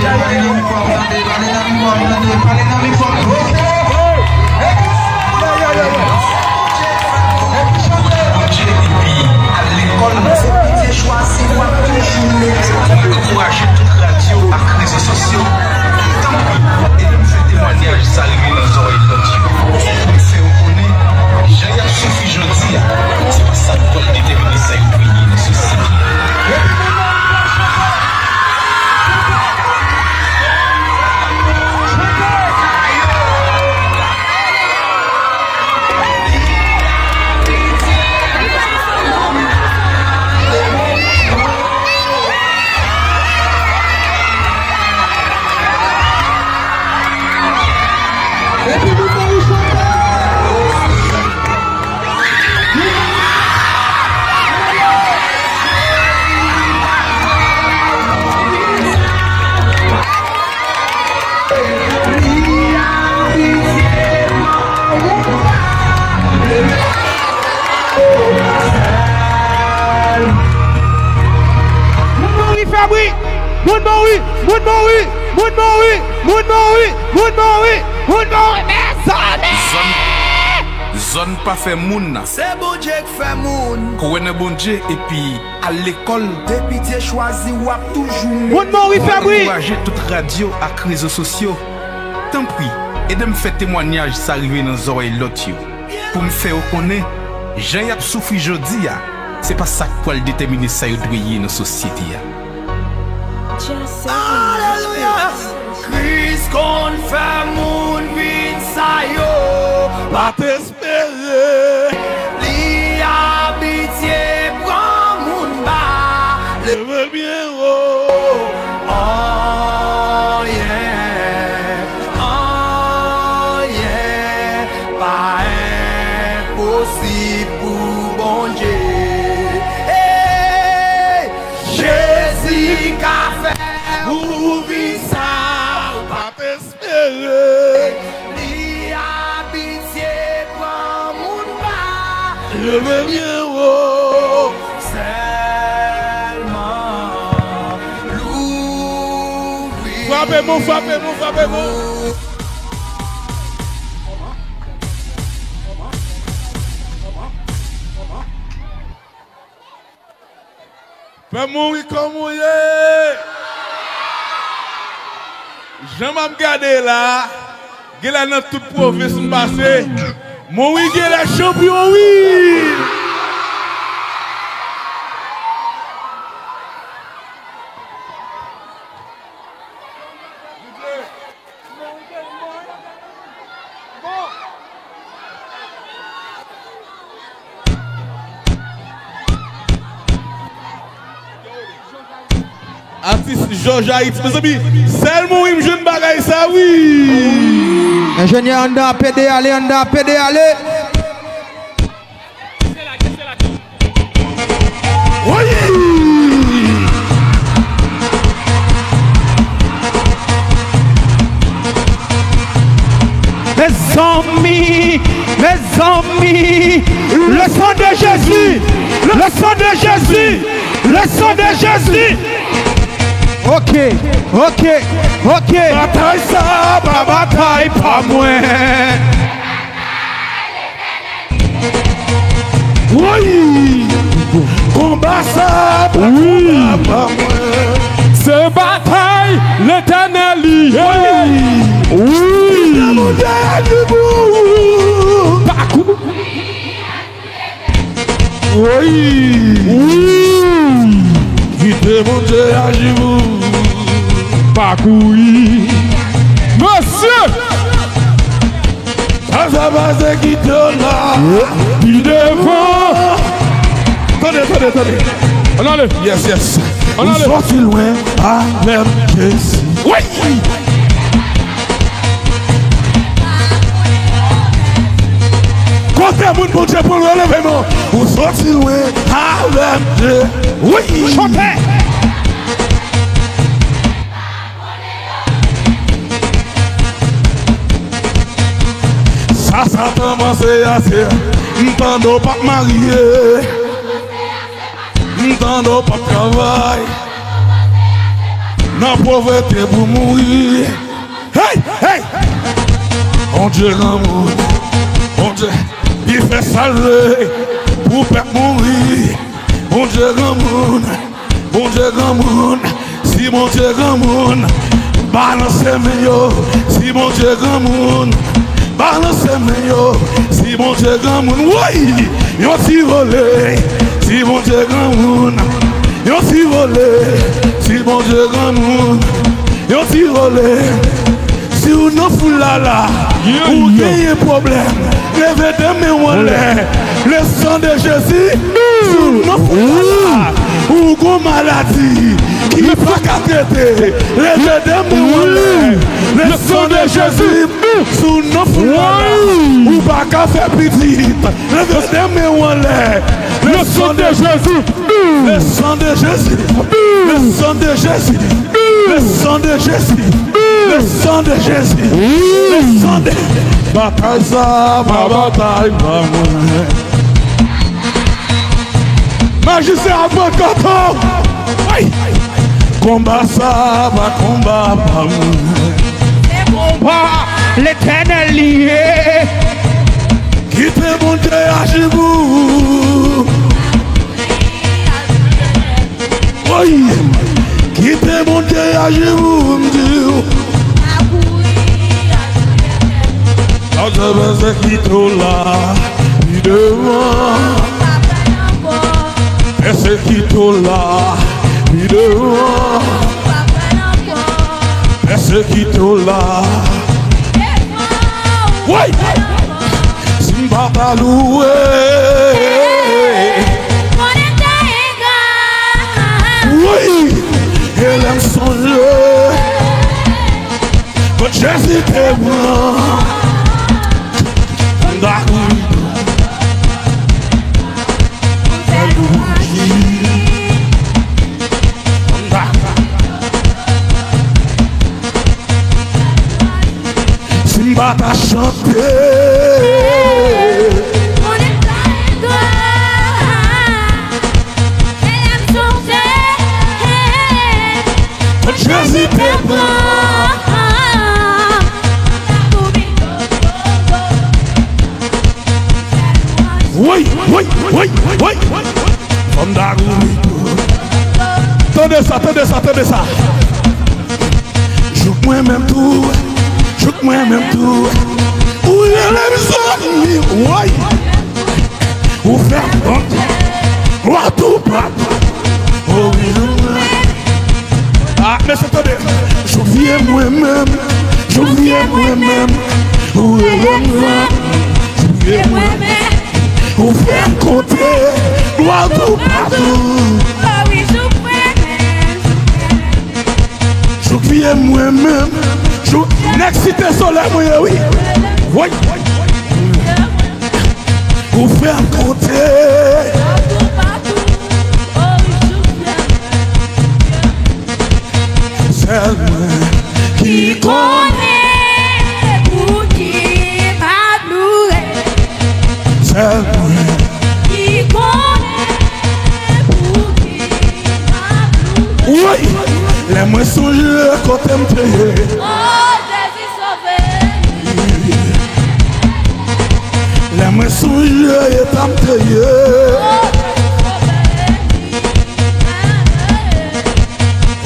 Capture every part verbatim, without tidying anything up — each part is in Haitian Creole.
Pale nan mikwo a, m tande, pale nan mikwo a, m tande, pale nan mikwo a. Bondye epi al lekòl. Se Bondye chwazi w ap toujou lekòl. Ankouraje tout radyo ak rezo sosyo. Tanpri, ede m fè temwanyaj sa rive nan zòrèy lòt yo. Pou m fè yo konnen, jan y ap soufri jodi a, se pa sa k pral detèmine sa yo dwe ye nan sosyete a. Moun mouri fè bri! Moun mouri! Moun mouri! Moun mouri! Moun mouri! Moun mouri! Moun mouri! Mezanmi! Zòn, zòn pa fè moun nan. Se Bondye k fè moun. Kwè nan Bondye epi al lekòl. Depi Dye chwazi w, w ap toujou. Moun mouri fè bri. Ankouraje tout radyo ak rezo sosyo. Tanpri, ede m fè temwanyaj sa rive nan zòrèy lòt yo. Pou m fè yo konnen, jan y ap soufri jodi a, se pa sa k pral detèmine sa yo dwe ye nan sosyete a. Alelouya! Kris konn fè moun vin sa yo pa t espere. Li abitye pran moun ba. Leve byen wo. Anyen, anyen pa enposib pou Bondye. Hey! Jezi ka fè ou vin sa ou pa t espere. Li abitye pran moun ba. Leve byen wo. Sèlman louvri. Frape bon, frape bon, frape bon. Fè mouri kòman w ye. Jan m ap gade la, gen la nan tout pwovens m pase. Mouri gen la chanpyon wi. Atis Jòj Ayiti, mezanmi, sèlman wi m jwenn bagay sa wi. Enjenyè, ann dan pede ale, ann dan pede ale. Wi! Mezanmi, mezanmi, le sang de Jésus, le sang de Jésus, le sang de Jésus. Ok, ok, ok. Batay sa pa batay pa mwen. Wi! Konba sa pa konba pa mwen. Se batay Letènèl li ye. Wi! Kite Bondye aji pou ou. Pakou. Wi! Wi! Kite Bondye aji pou ou. Pakou wi. Mesye! Sa sa pase kite w la. Pi devan. Tande, tande, tande. Ann ale. Yes, yes. Ann ale. Ou sòti lwen avè m Jezi. Wi! Kote moun Bondye pran yo leve non. Ou sòti lwen avè m Jezi. Wi! Chante! Sa Satan panse a se m tande w p ap marye. M tande w p ap travay. Nan povrete pou mouri. Hey, hey! Bondye granmoun, Bondye, li fè sa l vle pou pèp mouri. Bondye granmoun, Bondye granmoun, si Bondye granmoun, balanse men yo, si Bondye granmoun, balanse men yo, si Bondye granmoun, woy, yon ti vole, si Bondye granmoun, yon ti vole, si Bondye granmoun, yon ti vole. Si w nan foul la la, ou genyen pwoblèm, leve de men w anlè. Le sang de Jésus, si w nan foul la la, ou gon maladi ki pa ka trete, leve de men w anlè. Le sang de Jésus, si w nan foul la la, ou pa ka fè pitit, leve de men w anlè. Le sang de Jésus. Le sang de Jésus. Le sang de Jésus. Le sang de Jésus. Le sang de Jésus. Le sang de... Batay sa pa batay pa mwen. Majisyen ap pran kanto. Ay! Konba sa pa konba pa mwen. Se konba Letènèl li ye. Kite Bondye aji pou ou. Woy! Kite Bondye aji pou ou, m di w. Pèsekite w la, pi devan. Pèsekite w la, pi devan. Pèsekite w la. Woy! Si m pa ta louwe. Wi, e lè m sonje kot Jezi te pran m, m ta kouri. M ta kouri. Si m pa ta chante. Kot Jezi te pran. Woy, woy, woy, woy. Fò m ta kouri. Tande sa, tande sa, tande sa. Jouk mwen menm tou, jouk mwen menm tou. Ou rele m zanmi, woy. Ou fè m konte, ou a tou pran. O wi, jouk mwen. Ah, mesye, tande. Jouk vye mwen menm, jouk vye mwen menm. Ou rele m zanmi, jouk vye mwen menm. Ou fè m konte, ou a tou patou. O wi, jouk mwen menm, jouk mwen menm. Jouk vye mwen menm. Jouk nèg Site Solèy mwen ye wi. Woy. Ou fè m konte. Sèl mwen ki konnen pou ki m ap loure. Sèl mwen ki konnen pou ki m ap loure. Woy! Lè mwen sonje kote m te ye. O Jezi, sove m. Lè mwen sonje eta m te ye. O Jezi, sove m.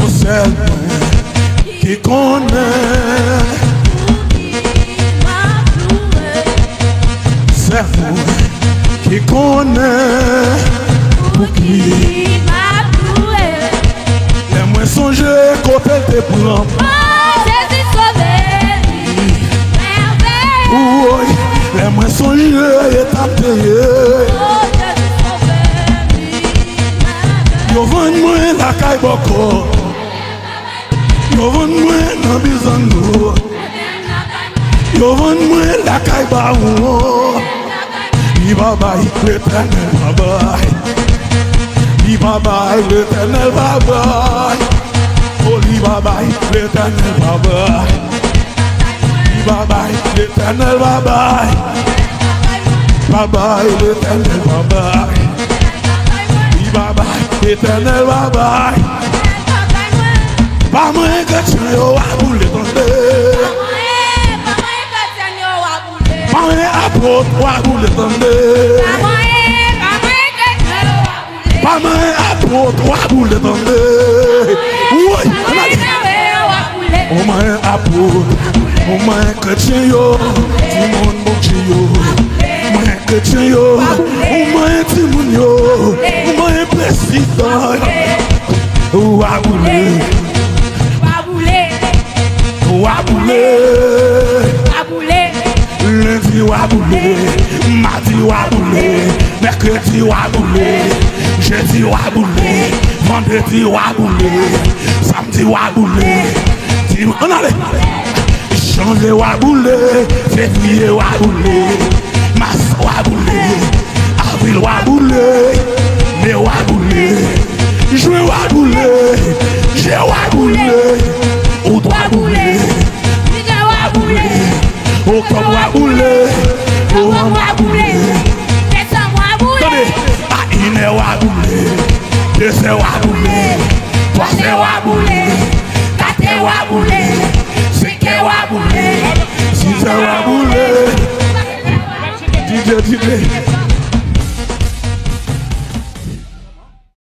O, sèl mwen ki konnen. Sèl mwen ki konnen pou ki. Lè mwen sonje kote l te pran m. O Jezi, sove m. Woy, lè mwen sonje eta m te ye. O Jezi, sove m. Yo vann mwen lakay bòkò. Yo vann mwen nan Bizango. Yo vann mwen lakay bawon. Li pa bay, Letènèl pa bay. Li pa bay, Letènèl pa bay. O, li pa bay, Letènèl pa bay. Li pa bay, Letènèl pa bay. Pa bay, Letènèl pa bay. Li pa bay, Letènèl pa bay. Pa manyen kretyen yo, w a boule, tande. Pa manyen, pa manyen kretyen yo, w a boule. Pa manyen apot, w a boule, tande. Pa manyen, pa manyen kretyen yo, w a boule. Pa manyen apot, w a boule, tande. Woy, ann ale. Pa manyen yo, w a boule. Ou manyen apot, ou manyen kretyen yo, timoun Bondye yo. Ou manyen kretyen yo, ou manyen timoun yo, ou manyen prezidan yo. W a boule. W a boule. W a boule. W a boule. Lendi w a boule. Madi w a boule. Mèkredi w a boule. Jedi w a boule. Vandredi w a boule. Samdi w a boule. Dim-, ann ale. Janvye w a boule. Fevriye w a boule. Mas w a boule. Avril w a boule. Me w a boule. Jwen w a boule. Jiyè w a boule. Out w a boule. Jilye w a boule. Oktòb w a boule. Novanm w a boule. Desanm w a boule. Tande, a inè w a boule. Dezè w a boule. Twazè w a boule. Katè w a boule. Senkè w a boule. Sizè w a boule. D J, D J.